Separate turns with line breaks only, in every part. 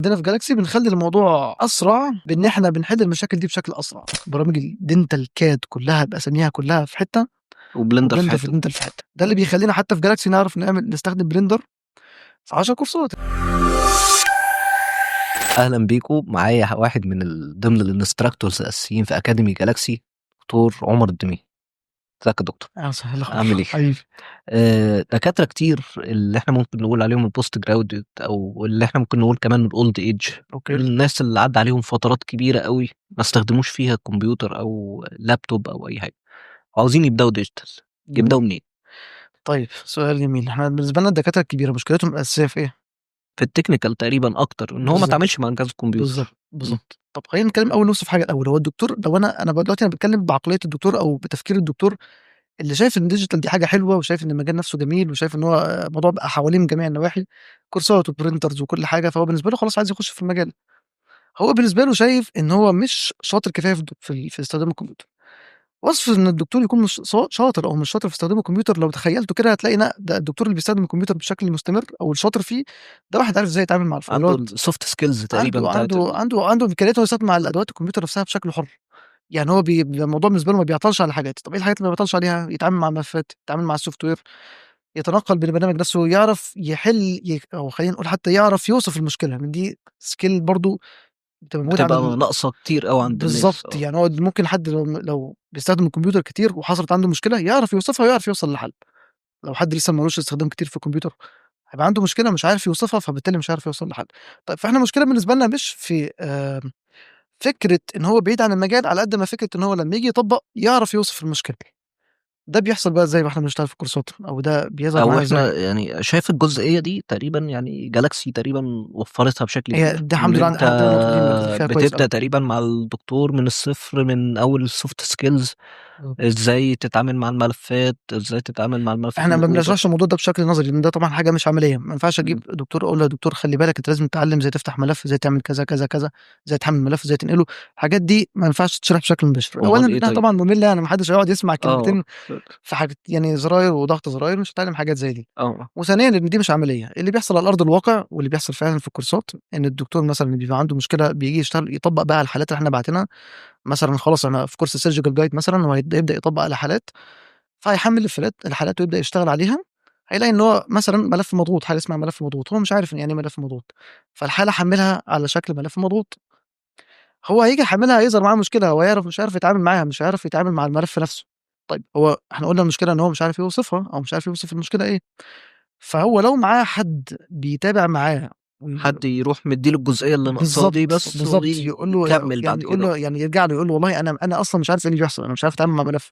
عندنا في جالاكسي بنخلي الموضوع اسرع بان احنا بنحل المشاكل دي بشكل اسرع. برامج ال dental CAD كلها باساميها كلها في حتة
و Blender في
و Blender في
حته.
dental في حته. ده اللي بيخلينا حتى في جالاكسي نعرف نعمل نستخدم Blender في 10 كورسات.
اهلا بيكم، معايا واحد من ضمن ال instructors الاساسيين في academy جالاكسي، دكتور عمر الدمي. ازيك يا دكتور؟
اهلا وسهلا.
عامل ايه؟
حبيبي.
دكاترة كتير اللي احنا ممكن نقول عليهم ال post graduate او اللي احنا ممكن نقول كمان ال old age، الناس اللي عدى عليهم فترات كبيرة قوي ما استخدموش فيها الكمبيوتر او لابتوب او اي حاجه، عاوزين يبداوا digital، يبداوا منين؟
طيب، سؤال جميل. احنا بالنسبة لنا الدكاترة الكبيرة مشكلتهم الاساسية في ايه؟
في ال technical تقريبا اكتر، ان هو ما تعاملش مع جهاز الكمبيوتر.
بالظبط. طب خلينا نتكلم اول، نوصف حاجة الاول. هو الدكتور لو انا دلوقتي انا بتكلم بعقلية الدكتور او بتفكير الدكتور اللي شايف ان ال digital دي حاجة حلوه، وشايف ان المجال نفسه جميل، وشايف ان هو الموضوع بقى حواليه من جميع النواحي، كورسات و printers وكل حاجه، فهو بالنسبة له خلاص عايز يخش في المجال. هو بالنسبة له شايف ان هو مش شاطر كفاية في استخدام الكمبيوتر. وصف ان الدكتور يكون مش سواء شاطر او مش شاطر في استخدام الكمبيوتر، لو تخيلته كده هتلاقي لا، ده الدكتور اللي بيستخدم الكمبيوتر بشكل مستمر او الشاطر فيه، ده واحد عارف ازاي يتعامل مع
عنده
الفايلات.
ال soft skills تقريبا
عنده
بتاعت
عنده امكانيات هو يستخدم مع الادوات الكمبيوتر نفسها بشكل حر. يعني هو الموضوع بالنسبة له ما بيعطلش على حاجات. طب ايه الحاجات اللي ما بيعطلش عليها؟ يتعامل مع ملفات، يتعامل مع ال software، يتنقل بالبرنامج نفسه، يعرف يحل او خلينا نقول حتى يعرف يوصف المشكله. من دي skill برضو بتبقى موجودة عند
بتبقى ناقصه كتير قوي عند الناس.
بالظبط. يعني هو ممكن حد لو بيستخدم الكمبيوتر كتير وحصلت عنده مشكلة يعرف يوصفها ويعرف يوصل لحل. لو حد لسه ملوش استخدام كتير في الكمبيوتر هيبقى عنده مشكلة مش عارف يوصفها، فبالتالي مش عارف يوصل لحل. طيب، فاحنا المشكلة بالنسبة لنا مش في فكرة ان هو بعيد عن المجال، على قد ما فكرة ان هو لما يجي يطبق يعرف يوصف المشكله. ده بيحصل بقى ازاي واحنا بنشتغل في الكورسات، او ده بيظهر
او
معانا ازاي؟
احنا يعني شايف الجزئية دي تقريبا يعني جالاكسي تقريبا وفرتها بشكل
هي
كبير.
ده الحمد
ان
لله
انت
عندنا النقطة دي مركزين فيها كويس
بتبدا
قوي.
تقريبا مع الدكتور من الصفر، من اول ال soft skills، ازاي تتعامل مع الملفات، ازاي تتعامل مع الملفات
احنا ما
المضغوطه.
بنشرحش الموضوع ده بشكل نظري، لان ده طبعا حاجة مش عمليه. ما ينفعش اجيب دكتور اقول له يا دكتور خلي بالك انت لازم تتعلم ازاي تفتح ملف، ازاي تعمل كذا كذا كذا، ازاي تحمل ملف، ازاي تنقله. الحاجات دي ما ينفعش تشرح بشكل مباشر.
أمال
اولا
إيه
لانها
طيب؟
طبعا ممله، يعني ما حدش هيقعد يسمع كلمتين في حاجه، يعني زراير وضغط زراير، مش هتعلم حاجات زي دي. وثانيا ان دي مش عمليه. اللي بيحصل على ارض الواقع واللي بيحصل فعلا في الكورسات ان الدكتور مثلا اللي بيبقى عنده مشكلة بيجي يشتغل يطبق بقى على الحالات اللي احنا باعتينها. مثلا خلاص انا في كورس surgical guide مثلا، هو يبدا يطبق على حالات، فهيحمل الحالات ويبدا يشتغل عليها. هيلاقي ان هو مثلا ملف مضغوط، حاجة اسمها ملف مضغوط، هو مش عارف يعني ايه ملف مضغوط، فالحاله حملها على شكل ملف مضغوط. هو هيجي يحملها هيظهر معاه مشكله، هو يعرف مش عارف يتعامل معاها، مش عارف يتعامل مع الملف نفسه. طيب هو احنا قلنا المشكلة ان هو مش عارف يوصفها او مش عارف يوصف المشكلة ايه، فهو لو معاه حد بيتابع معاه
حد يروح مديله الجزئية اللي ناقصاه دي بس
بالظبط، يقول له
ويكمل
يعني
بعد
يقول
كده.
له، يعني يرجع له يقول له والله انا اصلا مش عارف ايه اللي بيحصل، انا مش عارف اتعامل مع ملف.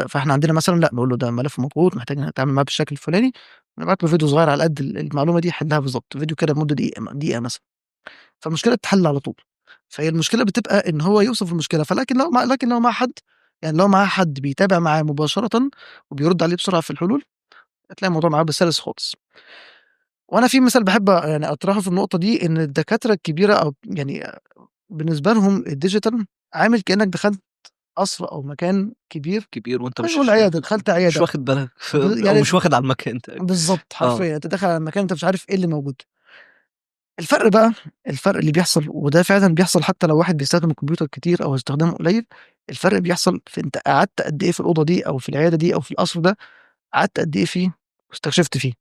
فاحنا عندنا مثلا لا، نقول له ده ملف مضغوط محتاج نتعامل معاه بالشكل الفلاني، نبعت له فيديو صغير على قد المعلومة دي يحلها بالظبط، فيديو كده لمدة دقيقة دقيقة مثلا، فالمشكلة بتتحل على طول. فهي المشكلة بتبقى ان هو يوصف المشكله، فلكن لو مع حد، يعني لو معاه حد بيتابع معاه مباشرة وبيرد عليه بسرعة في الحلول، هتلاقي الموضوع معاه بسلس خالص. وانا في مثال بحب يعني اطرحه في النقطة دي، ان الدكاترة الكبيرة او يعني بالنسبة لهم ال digital عامل كانك دخلت قصر او مكان كبير
كبير وانت مش
نقول عياده، دخلت عياده
مش واخد بالك او
يعني
مش واخد على المكان تقريبا.
بالظبط، حرفيا انت داخل على المكان انت مش عارف ايه اللي موجود. الفرق بقى، الفرق اللي بيحصل، وده فعلا بيحصل حتى لو واحد بيستخدم الكمبيوتر كتير او استخدامه قليل، الفرق بيحصل في انت قعدت قد ايه في الاوضة دي او في العيادة دي او في القصر ده، قعدت قد ايه فيه واستكشفت فيه.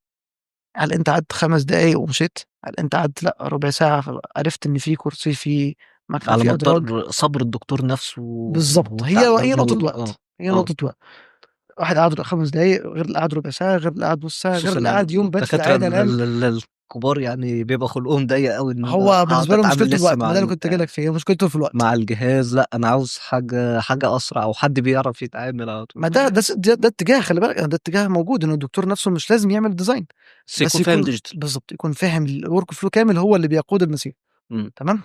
هل انت قعدت 5 دقايق ومشيت؟ هل انت قعدت لا ربع ساعة فعرفت ان في كرسي، في مكتب،
على
في ادراج؟
مدار صبر الدكتور نفسه.
بالظبط، هي نقطة وقت. هي نقطة وقت. واحد قعد 5 دقايق غير اللي قعد ربع ساعه، غير اللي قعد نص ساعه، غير
خصوصا
اللي قعد يوم بات في
الدكاترة
العياده، نام.
الكبار يعني بيبقى خلقهم ضيق قوي ان
هو
أنا
بالنسبة
اقعد
له
اتعامل
مشكلته
لسه
الوقت.
مع
ما ده اللي كنت جاي لك فيه، هي مشكلته في الوقت.
مع الجهاز. لا، انا عاوز حاجه اسرع او حد بيعرف يتعامل على طول.
ما ده اتجاه، خلي بالك، ده اتجاه موجود، ان الدكتور نفسه مش لازم يعمل design
بس يكون فاهم digital.
بالظبط، يكون فاهم ال workflow كامل، هو اللي بيقود المسير. تمام.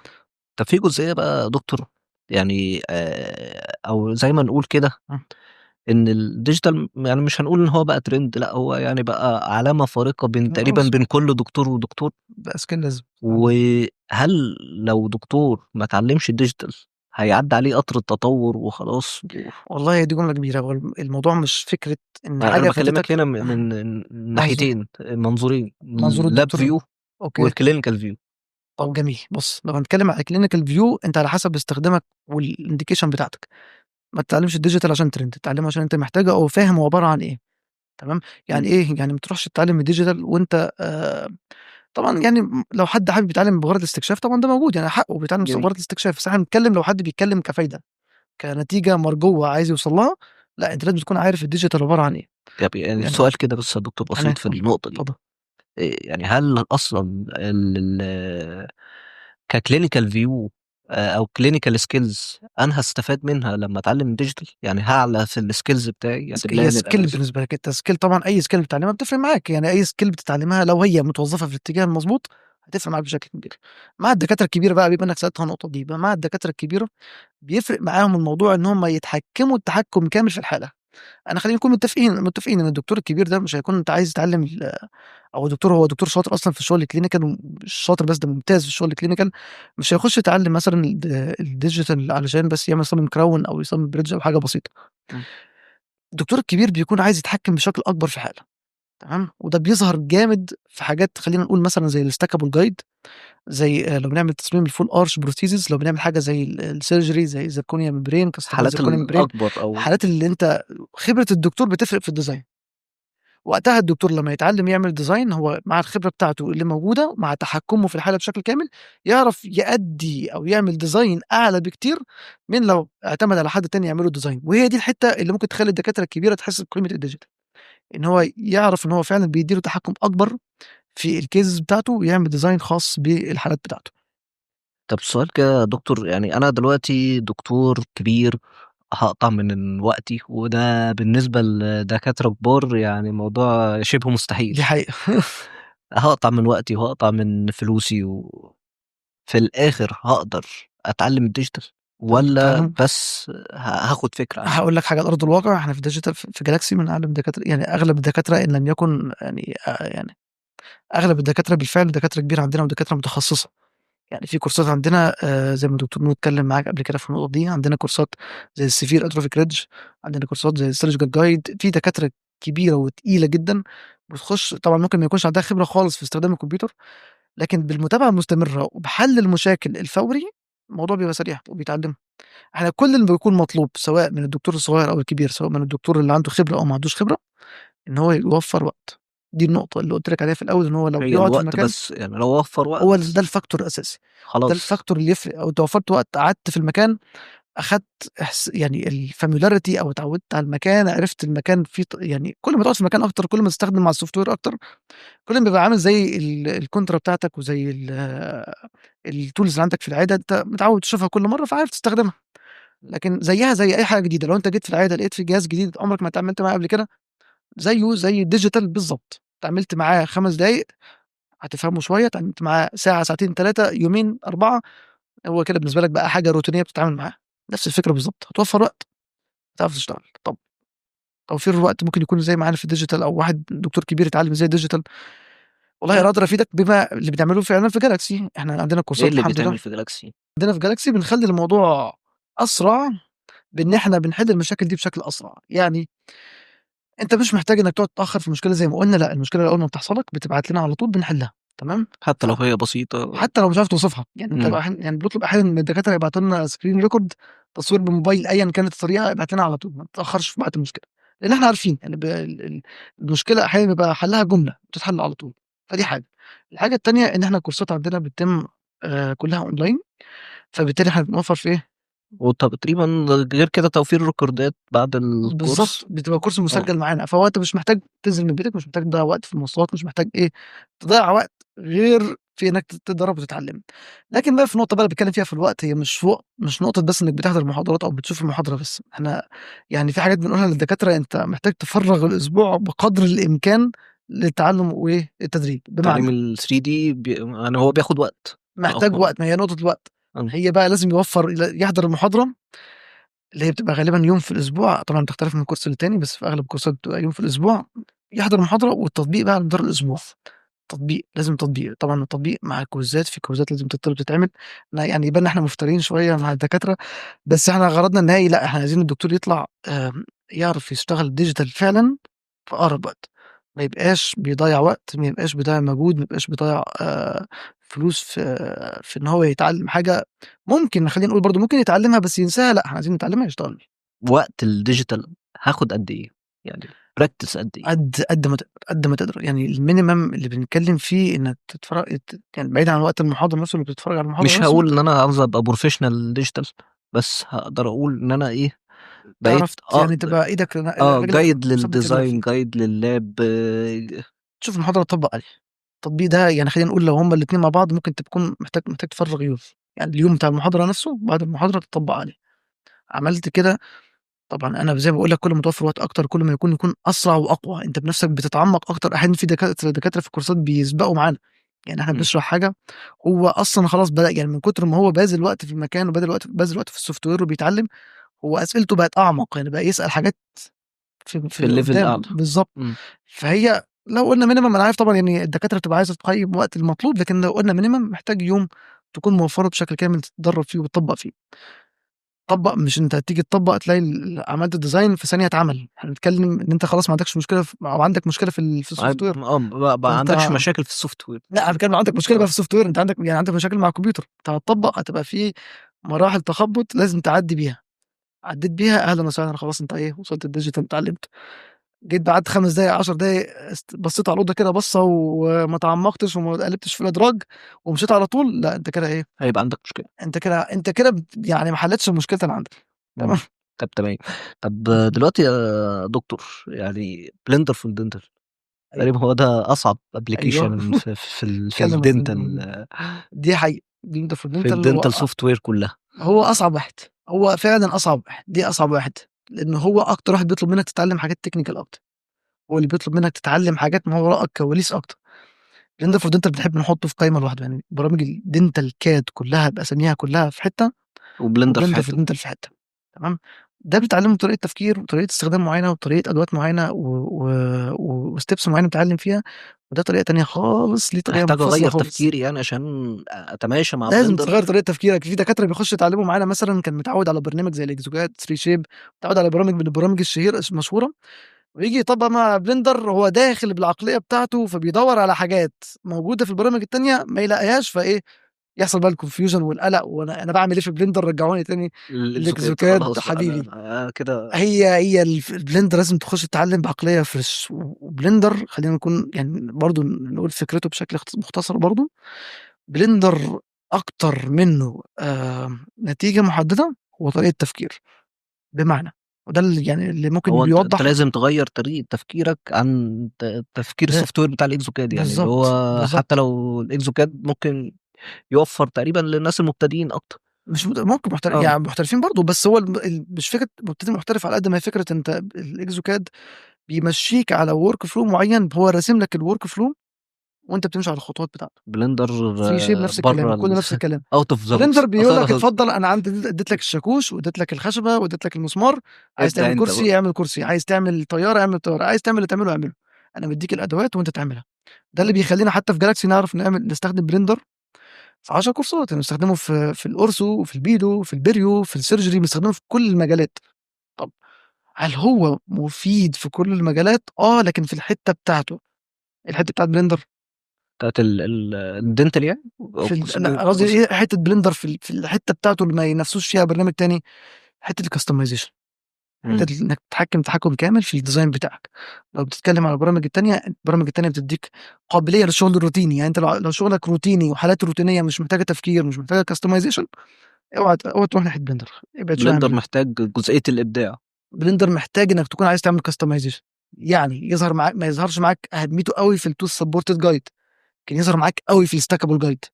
طب في جزئية بقى يا دكتور، يعني او زي ما نقول كده ان ال digital يعني مش هنقول ان هو بقى ترند، لا، هو يعني بقى علامة فارقه بين تقريبا
خلاص.
بين كل دكتور ودكتور.
بقى skill لازم.
وهل لو دكتور ما اتعلمش ال digital هيعدي عليه قطر التطور وخلاص؟
والله دي جملة كبيره. هو الموضوع مش فكرة ان
انا
حاجة
بكلمك
فاتتك.
هنا من ناحيتين، منظورين.
منظور
ال lab
الدكتور.
view وال clinical view.
طب جميل، بُص، لو هنتكلم على clinical view، أنت على حسب استخدامك وال indication بتاعتك. ما تتعلمش ال digital عشان trend، اتعلمه عشان أنت محتاجه أو فاهم هو عبارة عن إيه، تمام؟ يعني إيه؟ يعني ما تروحش تتعلم ال digital وأنت طبعًا يعني لو حد حابب يتعلم بغرض الاستكشاف طبعًا ده موجود، يعني حقه بيتعلم بغرض الاستكشاف، بس إحنا بنتكلم لو حد بيتكلم كفايدة، كنتيجة مرجوة عايز يوصل لها، لأ، أنت لازم تكون عارف ال digital عبارة عن إيه.
طب يعني
يعني
سؤال كده بس يا دكتور بسيط في النقطة دي.
اتفضل.
يعني هل أصلًا ال ال ك clinical view أو clinical skills أنا هاستفاد منها لمّا أتعلم digital؟ يعني هاعلى في ال skills بتاعي؟ يعني
هي
plan
skill
ال analysis.
بالنسبة لك أنت skill، طبعًا أي skill بتتعلمها بتفرق معاك، يعني أي skill بتتعلمها لو هي متوظفة في الاتجاه المضبوط هتفرق معاك بشكل كبير. مع الدكاترة الكبيرة بقى، بما إنك سألت عن النقطة دي، بقى مع الدكاترة الكبيرة بيفرق معاهم الموضوع إن هم يتحكموا تحكم كامل في الحالة. أنا خلينا نكون متفقين إن الدكتور الكبير ده مش هيكون أنت عايز يتعلم أو دكتور، هو دكتور شاطر أصلًا في الشغل ال clinical، ومش شاطر بس، ده ممتاز في الشغل ال clinical، مش هيخش يتعلم مثلًا ال digital علشان بس يعمل يصمم crown أو يصمم bridge أو حاجة بسيطة. الدكتور الكبير بيكون عايز يتحكم بشكل أكبر في الحالة، تمام؟ وده بيظهر جامد في حاجات، خلينا نقول مثلًا زي ال stackable guide، زي لو بنعمل تصميم ال full arch prosthesis، لو بنعمل حاجة زي ال surgery زي ال zirconia membrane، customized
الحالات
zirconia membrane،
الأكبر أو
الحالات اللي أنت خبرة الدكتور بتفرق في ال design. وقتها الدكتور لما يتعلم يعمل design، هو مع الخبرة بتاعته اللي موجودة مع تحكمه في الحالة بشكل كامل يعرف يأدي أو يعمل design أعلى بكتير من لو اعتمد على حد تاني يعمله design. وهي دي الحتة اللي ممكن تخلي الدكاترة الكبيرة تحس بقيمة ال digital، إن هو يعرف إن هو فعلا بيديله تحكم أكبر في ال cases بتاعته ويعمل design خاص بالحالات بتاعته.
طب سؤال كده يا دكتور، يعني أنا دلوقتي دكتور كبير هقطع من وقتي، وده بالنسبة لدكاترة كبار يعني موضوع شبه مستحيل.
دي حقيقة.
هقطع من وقتي وهقطع من فلوسي، وفي الآخر هقدر أتعلم ال digital ولا بس هاخد فكرة عنه؟
هقول لك حاجة على أرض الواقع، احنا في digital في جالاكسي بنعلم دكاترة، يعني أغلب الدكاترة إن لم يكن يعني أغلب الدكاترة بالفعل دكاترة كبيرة عندنا ودكاترة متخصصة. يعني في كورسات عندنا، زي ما الدكتور نور اتكلم معاك قبل كده في النقطة دي، عندنا كورسات زي ال severe atrophic ridge، عندنا كورسات زي ال surgical guide، في دكاترة كبيرة وتقيلة جدا بتخش، طبعا ممكن ما يكونش عندها خبرة خالص في استخدام الكمبيوتر، لكن بالمتابعة المستمرة وبحل المشاكل الفوري الموضوع بيبقى سريع وبيتعلمه. احنا كل اللي بيكون مطلوب سواء من الدكتور الصغير او الكبير، سواء من الدكتور اللي عنده خبرة او ما عندوش خبرة، ان هو يوفر وقت. دي النقطة اللي قلت لك عليها في الأول، إن هو لو
هي
بيقعد في
الوقت
المكان
بس، يعني لو وفر وقت
هو ده ال factor الأساسي.
خلاص.
ده ال factor اللي يفرق. أو أنت وفرت وقت، قعدت في المكان، أخدت يعني ال familiarity أو اتعودت على المكان، عرفت المكان فيه يعني كل ما تقعد في المكان أكتر، كل ما تستخدم مع ال software أكتر، كل ما بيبقى عامل زي الكونترا بتاعتك وزي ال tools اللي عندك في العيادة، أنت متعود تشوفها كل مرة فعارف تستخدمها. لكن زيها زي أي حاجة جديدة، لو أنت جيت في العيادة لقيت في جهاز جديد عمرك ما اتعاملت معاه قبل كده، زيه زي ال digital بالظبط، اتعاملت معاه 5 دقايق هتفهمه شوية، اتعاملت معاه ساعة ساعتين 3 يومين 4، هو كده بالنسبة لك بقى حاجة روتينية بتتعامل معاها. نفس الفكرة بالظبط، هتوفر وقت تعرف تشتغل. طب توفير الوقت ممكن يكون زي معانا في ال digital، او واحد دكتور كبير يتعلم ازاي ال digital. والله انا اقدر افيدك بما اللي بنعمله فعلا في جالاكسي. احنا عندنا كورسات
ايه اللي
الحمد لله.
بيتعمل في جالاكسي؟
عندنا في جالاكسي بنخلي الموضوع اسرع بان احنا بنحل المشاكل دي بشكل اسرع. يعني انت مش محتاج انك تقعد تتاخر في مشكلة زي ما قلنا، لا، المشكلة اول ما بتحصل لك بتبعت لنا على طول بنحلها، تمام؟
حتى لو هي بسيطة،
حتى لو مش عارف توصفها. يعني انت يعني بنطلب احيانا من الدكاترة يبعتوا لنا screen record، تصوير بالموبايل، ايا كانت الطريقة، ابعت لنا على طول، ما تتاخرش في بعت المشكلة، لان احنا عارفين يعني المشكلة احيانا بيبقى حلها جملة بتتحل على طول. فدي حاجة. الحاجة الثانية ان احنا الكورسات عندنا بتتم كلها اونلاين، فبالتالي احنا بنوفر في ايه؟
وتقريبا غير كده توفير ريكوردات بعد الكورس.
بالظبط، بتبقى كورس مسجل معانا، فهو انت مش محتاج تنزل من بيتك، مش محتاج تضيع وقت في المواصلات، مش محتاج ايه تضيع وقت غير في انك تتدرب وتتعلم. لكن بقى في نقطة بقى اللي بتكلم فيها في الوقت، هي مش نقطة بس انك بتحضر محاضرات او بتشوف المحاضرة بس. احنا يعني في حاجات بنقولها للدكاتره، انت محتاج تفرغ الاسبوع بقدر الامكان للتعلم والتدريب. بمعنى
تعليم ال 3D يعني هو بياخد وقت،
محتاج وقت، ما هي نقطة الوقت. هي بقى لازم يوفر، يحضر المحاضرة اللي هي بتبقى غالبا يوم في الاسبوع، طبعا بتختلف من كورس للتاني، بس في اغلب الكورسات بتبقى يوم في الاسبوع، يحضر المحاضرة والتطبيق بقى على مدار الاسبوع. تطبيق، لازم تطبيق، طبعا التطبيق مع الكويزات، في كويزات لازم تطلب تتعمل. لا، يعني يبان احنا مفترين شوية مع الدكاترة، بس احنا غرضنا النهائي لا، احنا عايزين الدكتور يطلع يعرف يشتغل digital فعلا في اقرب وقت، ما يبقاش بيضيع وقت، ما يبقاش بيضيع مجهود، ما يبقاش بيضيع فلوس في إن هو يتعلم حاجة ممكن، خلّينا نقول برضه ممكن يتعلمها بس ينساها، لأ، إحنا عايزين نتعلمها يشتغل بيها.
وقت ال digital هاخد قد إيه؟ يعني practice قد إيه؟
قد ما تقدر، قد ما تقدر، يعني ال minimum اللي بنتكلم فيه إنك تتفرج يعني بعيد عن وقت المحاضرة نفسه، اللي بتتفرج على المحاضرة
مش
نفسه.
هاقول إن أنا عاوز أبقى professional digital، بس هاقدر أقول إن أنا إيه، بقيت
تعرف يعني
أقدر
تبقى إيدك رجلك
guide
مثبت رجلك فيه.
لل design، guide لل lab.
تشوف المحاضرة تطبّق عليها. التطبيق ده يعني خلّينا نقول لو هُم الاتنين مع بعض ممكن تكون محتاج تفرّغ يوم، يعني اليوم بتاع المحاضرة نفسه بعد المحاضرة تطبّق عليه. عملت كده، طبعًا أنا زي ما باقول لك كل ما توفّر وقت أكتر كل ما يكون أسرع وأقوى، أنت بنفسك بتتعمق أكتر. أحيانًا في دكاترة في الكورسات بيسبقوا معانا، يعني إحنا بنشرح حاجة هو أصلًا خلاص بدأ، يعني من كتر ما هو باذل وقت في المكان وباذل وقت في ال software وبيتعلم، هو أسئلته بقت أعمق، يعني بقى يسأل حاجات في
في ال level
قدام.
الأعلى.
بالضبط. فهي لو قلنا minimum، أنا عارف طبعًا يعني الدكاترة بتبقى عايزة تقيّم وقت المطلوب، لكن لو قلنا minimum محتاج يوم تكون موفّره بشكل كامل تتدرب فيه وتطبّق فيه. طبّق، مش أنت تيجي تطبّق تلاقي عملت design في ثانية اتعمل، إحنا بنتكلم إن أنت خلاص ما عندكش مشكلة أو عندك مشكلة في ال software.
ما
فأنت
عندكش مشاكل في ال software.
لأ، أنا باتكلم عندك مشكلة بقى في ال software، أنت عندك يعني عندك مشاكل مع الكمبيوتر، أنت هتطبّق هتبقى في مراحل تخبُط لازم تعدّي بيها. عدّيت بيها أهلًا وسهلًا، خلاص أنت إيه، وصلت ال digital اتعلمت. جيت بعد 5 دقايق 10 دقايق بصيت على الأوضة كده بصّة وما تعمقتش وما قلبتش في الأدراج ومشيت على طول، لأ أنت كده إيه،
هيبقى عندك مشكلة.
أنت كده يعني ما حلتش المشكلة اللي عندك. تمام.
طب تمام. طب دلوقتي يا دكتور، يعني Blender for Dental تقريبا هو ده أصعب application في
اتكلم عن
ال dental.
دي حقيقة. Blender for
في
Dental
ال dental software كلها.
هو أصعب واحد، هو فعلا أصعب واحد، دي أصعب واحد، لأن هو أكتر واحد بيطلب منك تتعلم حاجات technical أكتر، هو اللي بيطلب منك تتعلم حاجات ما وراء الكواليس أكتر. Blender for Dental بنحب نحطه في قايمة لوحده، يعني برامج ال dental CAD كلها بأساميها كلها في حتة،
و Blender في
و Blender
حتة.
for Dental في حتة. تمام. ده بتعلمه طريقة تفكير وطريقة استخدام معينة وطريقة أدوات معينة و steps معينة بتتعلم فيها، وده طريقة تانية خالص، ليه طريقة
محتاج
منفصلة
أغير
خالص.
تفكيري يعني عشان أتماشى مع
لازم
Blender.
تغير طريقة تفكيرك. في دكاترة بيخشوا يتعلموا معانا مثلا كان متعود على برنامج زي ال exocad 3Shape، متعود على برامج من البرامج الشهيرة المشهورة، ويجي يطبق مع Blender هو داخل بالعقلية بتاعته، فبيدور على حاجات موجودة في البرامج التانية ما يلاقيهاش، فإيه يحصل بقى ال confusion والقلق، وانا بعمل ايه في Blender، رجعوني تاني
ال exocad.
ال exocad
خلاص بقى،
حبيبي.
أنا كده.
هي ال Blender لازم تخش تتعلم بعقلية fresh. و Blender خلينا نكون يعني برضو نقول فكرته بشكل مختصر، برضو Blender اكتر منه نتيجة محددة وطريقه تفكير، بمعنى وده اللي يعني اللي ممكن
هو
بيوضح
انت لازم تغير طريقه تفكيرك عن تفكير ال software بتاع ال exocad، يعني اللي هو حتى لو ال exocad ممكن يوفر تقريبا للناس المبتدئين اكتر.
مش ممكن يعني محترفين برضه، بس هو مش فكرة مبتدئ محترف على قد ما هي فكرة انت ال exocad بيمشيك على workflow معين، هو راسم لك ال workflow وانت بتمشي على الخطوات بتاعته.
Blender
3Shape نفس الكلام، كله نفس الكلام.
out of the
Blender بيقول لك اتفضل، انا عندي اديت لك الشاكوش واديت لك الخشبة واديت لك المسمار، عايز
ابدأ
تعمل
انت
كرسي
بقى.
اعمل كرسي، عايز تعمل طيارة اعمل طيارة، عايز تعمل اللي تعمله اعمله، انا مديك الادوات وانت تعملها. ده اللي بيخلينا حتى في جالاكسي نعرف نستخدم Blender في 10 كورسات، يعني بنستخدمه في ال ortho وفي ال pedo وفي ال perio في ال surgery، بنستخدمه في كل المجالات. طب هل هو مفيد في كل المجالات؟ لكن في الحتة بتاعته، الحتة بتاعت Blender
بتاعت ال dental يعني؟
في لا، قصدي ايه حتة Blender في الحتة بتاعته اللي ما ينافسوش فيها برنامج تاني، حتة ال customization، حتة انك تتحكم تحكم كامل في ال design بتاعك. لو بتتكلم على البرامج التانية، البرامج التانية بتديك قابلية للشغل الروتيني، يعني انت لو شغلك روتيني وحالات روتينيه مش محتاجه تفكير، مش محتاجه customization، اوعى تروح ناحية Blender، ابعد شوية عن
Blender
Blender.
محتاج جزئية الابداع.
Blender محتاج انك تكون عايز تعمل customization، يعني يظهر معاك ما يظهرش معاك اهميته قوي في ال tooth supported guide، كان يظهر معاك قوي في ال stackable guide،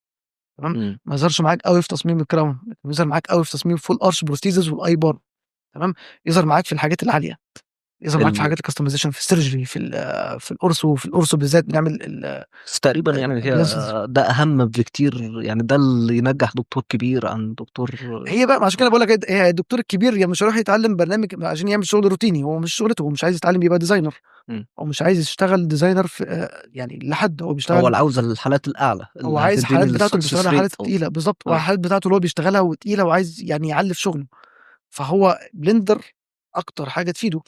تمام؟ ما يظهرش معاك قوي في تصميم ال crown، يظهر معاك قوي في تصميم full arch prosthesis وال I bar، تمام؟ يظهر معاك في الحاجات العالية، يظهر معاك في حاجات ال customization في ال surgery، في ال ortho، في ال ortho بالذات بنعمل
بس تقريبا يعني هي
appliances.
ده اهم بكتير، يعني ده اللي ينجح دكتور كبير عن دكتور.
هي بقى عشان كده بقول لك هي الدكتور الكبير يا مش هيروح يتعلم برنامج عشان يعمل شغل روتيني، هو مش شغلته، هو مش عايز يتعلم يبقى designer، هو مش عايز يشتغل designer في يعني لحد، هو بيشتغل
هو اللي عاوز الحالات الاعلى، اللي
هو عايز
هتديني
حالات بتاعته اللي
ال success
بيشتغلها،
rate
حالات
أو
تقيلة بالظبط، هو الحالات بتاعته اللي هو بيشتغلها وتقيله، وعايز يعني يعلي في شغله، فهو Blender اكتر حاجة تفيده.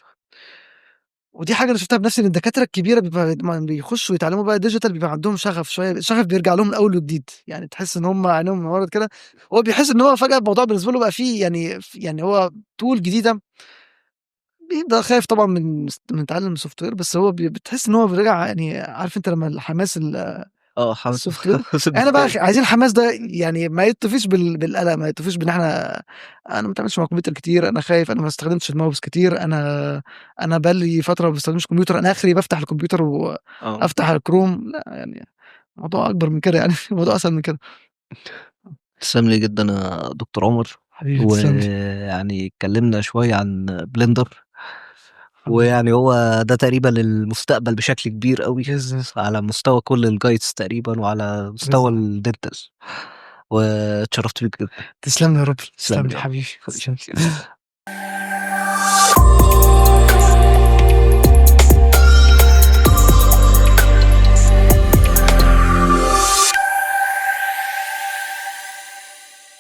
ودي حاجة انا شفتها بنفسي، ان الدكاترة الكبيرة بيبقى لما بيخشوا يتعلموا بقى digital بيبقى عندهم شغف شويه، الشغف بيرجع لهم من اول وجديد، يعني تحس ان هم عينيهم نورت كده، هو بيحس ان هو فجاة الموضوع بالنسبة له بقى فيه يعني هو tool جديده، بيبقى خايف طبعا من تعلم ال software، بس هو بتحس ان هو بيرجع، يعني عارف انت لما الحماس
حماس
ال software، احنا بقى عايزين الحماس ده يعني ما يطفيش بالقلق، ما يطفيش بان احنا انا ما بتعاملش مع الكمبيوتر كتير، انا خايف، انا ما استخدمتش الماوس كتير، انا بقالي فترة ما بستخدمش كمبيوتر، انا اخري بفتح الكمبيوتر وافتح الكروم. لا، يعني الموضوع اكبر من كده، يعني الموضوع اسهل من كده.
تسلم لي جدا يا دكتور عمر.
حبيبي، تسلم لي.
ويعني اتكلمنا شوية عن Blender، ويعني هو ده تقريبا المستقبل بشكل كبير قوي على مستوى كل ال guides تقريبا وعلى مستوى ال dental، واتشرفت بيك جدا.
تسلم لي يا رب،
تسلم
تسلم
لي
لي
يا رب.
حبيبي، تسلم لي.